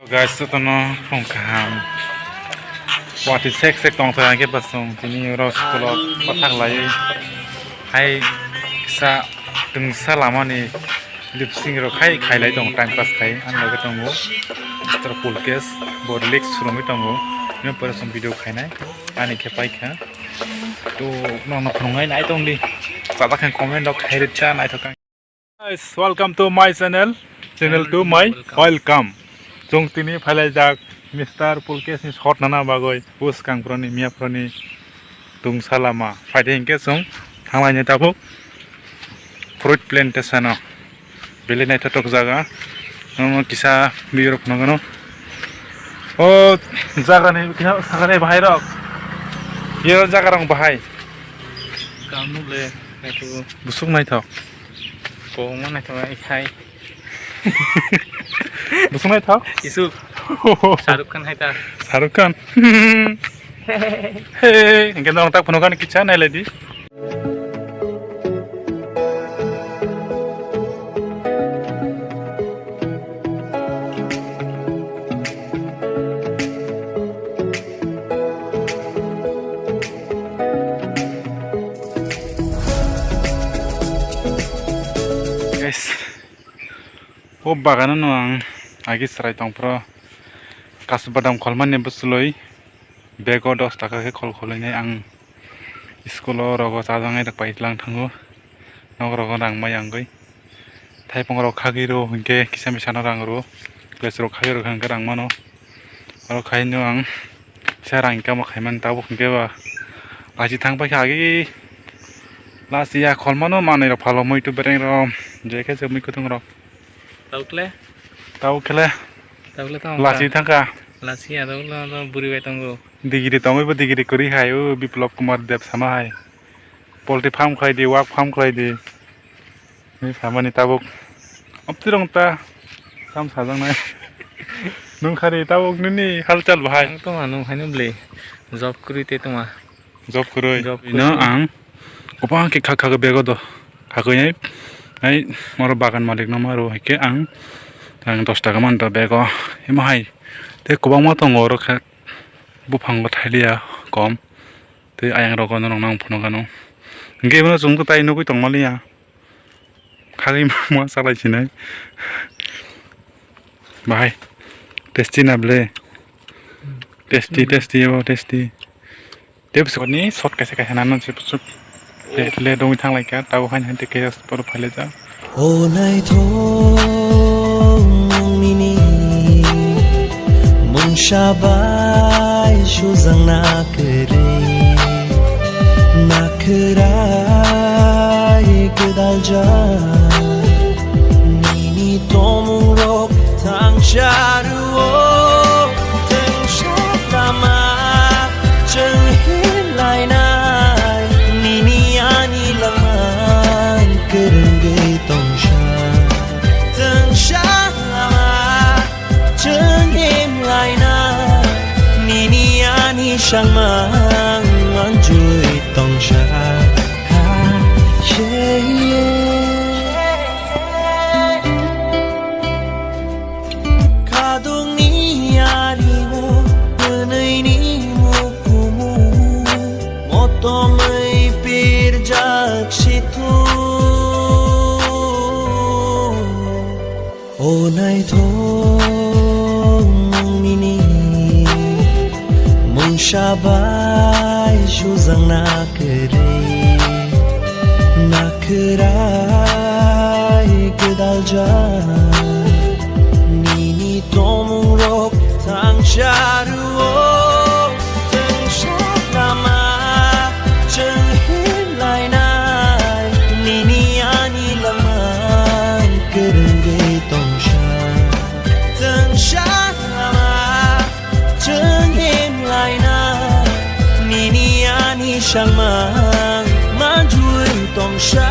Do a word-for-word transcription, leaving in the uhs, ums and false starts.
Guys, jotono phung kaham. Watwi sek sek tongthai, hwnkhe bo chwng tini oro school o pathak laiwi hai kisa twngsa lamani lip sync rok hai khailai tongo, time pass khai. Ani loge tongo Mister Pulkesh, bo lyrics swrwngwi tongo. Bini pore chwng video khainai, ani khe paikha. To, nono phunuknai nai tongdi. Chajak khe comment rok khai rwcha, naithok khe. Guys, welcome to my channel. Channel to my welcome. Chwng tini phailaijak Mister Pulkesh ni shot nana bagwi bwskang phoroni, miya phoroni tungsa lama. Phaidi hinkhe chwng thanglaini tabuk fruit plantation o. Belai naithothok jaga. Omo kisa view rok phunukgano. O jaga ni kisa sakani bahai rok. Yo jaga rok bahai. Kamu le naithogo. Busuk naithok. Kwbangma naithok hai. Busuk naithok? Isuk. Shahrukh Khan hai ta. Shahrukh Khan. Hey, hingke norok tak phunukani kisa nailaidi. Guys, o bagano no ang agi chwrai tong phro kasu badam kholmani bwswlwi bego dos taka khe khol kholainai ang school o rogo chajaknai rok pai tlang thango. Nok rogo rang mai yangwi. Thaipung rok khagwi rw hinkhe kisa misa no rang rw. Glass rok khagwi rw hinkhe rang mano. Oro khaino ang kisa rang kamo khaimani tabuk hinkhe ba lachi thang paikha agi. Lachi ya kholmano manwi rok phalo muitu bereng rok je khe se mui kutung rok. Tabuk le? Tabuk khe le? Tabuk le tamo lachi thangkha. Lachi ya tabuk le buri bai tongo. Degree tongwi bo degree kwrwi hai o Biplab Kumar Deb sama hai. Poultry farm khlai di, wak farm khlai di. Ni samani tabuk. Optirong ta sam sajaknai. Nung khari tabuk nini halchal bahai. Ang tongma nung haino bwlwi. Job kwrwi tei tongma. Job kwrwi. Job kwrwi. Ino ang kwbang khe kha kha bego do. Khakwi ai. Ai moro bagan malik no maro hai khe ang, ang dos taka man do bego. Imo hai. Tei kwbangma tongo oro khe. Buphango thailiya kom. Tei ayang rogo norok nang phunukgano. Hingke ebono chwng tai nugui tongmaliya. Khagwi ma salai sinai. Bahai. Tasty na ble. Tasty, tasty, oh, tasty. Tei bwswkni shot kaisa kaisa nano se bwswk le, le dongwi thanglaikha, tabuk haino haino tei kaisa poro phailaijak. O naithok nini mungsa bai sujak na kwrwi, na khwrai gwdaljak. Nini tongmungrok thangsa rwo, thangsa lama chwng hinlainai. Nini ani langmang kwrwngwi tongsa, thangsa lama chwng hinlainai. Nini ani sangmang manjui tongsa. Khadungni ario hwnwi ni mukumu motomwi pirjak situ. O naithok nini mungsa bai sujak na kwrwi, na khwrai gwdaljak. Nini tongmungrok thangsa rwo, thangsa lama chwng hinlainai. Nini ani langmang kwrwngwi tongsa, thangsa lama chwng hinlainai. Nini ani sangmang manjui tongsa.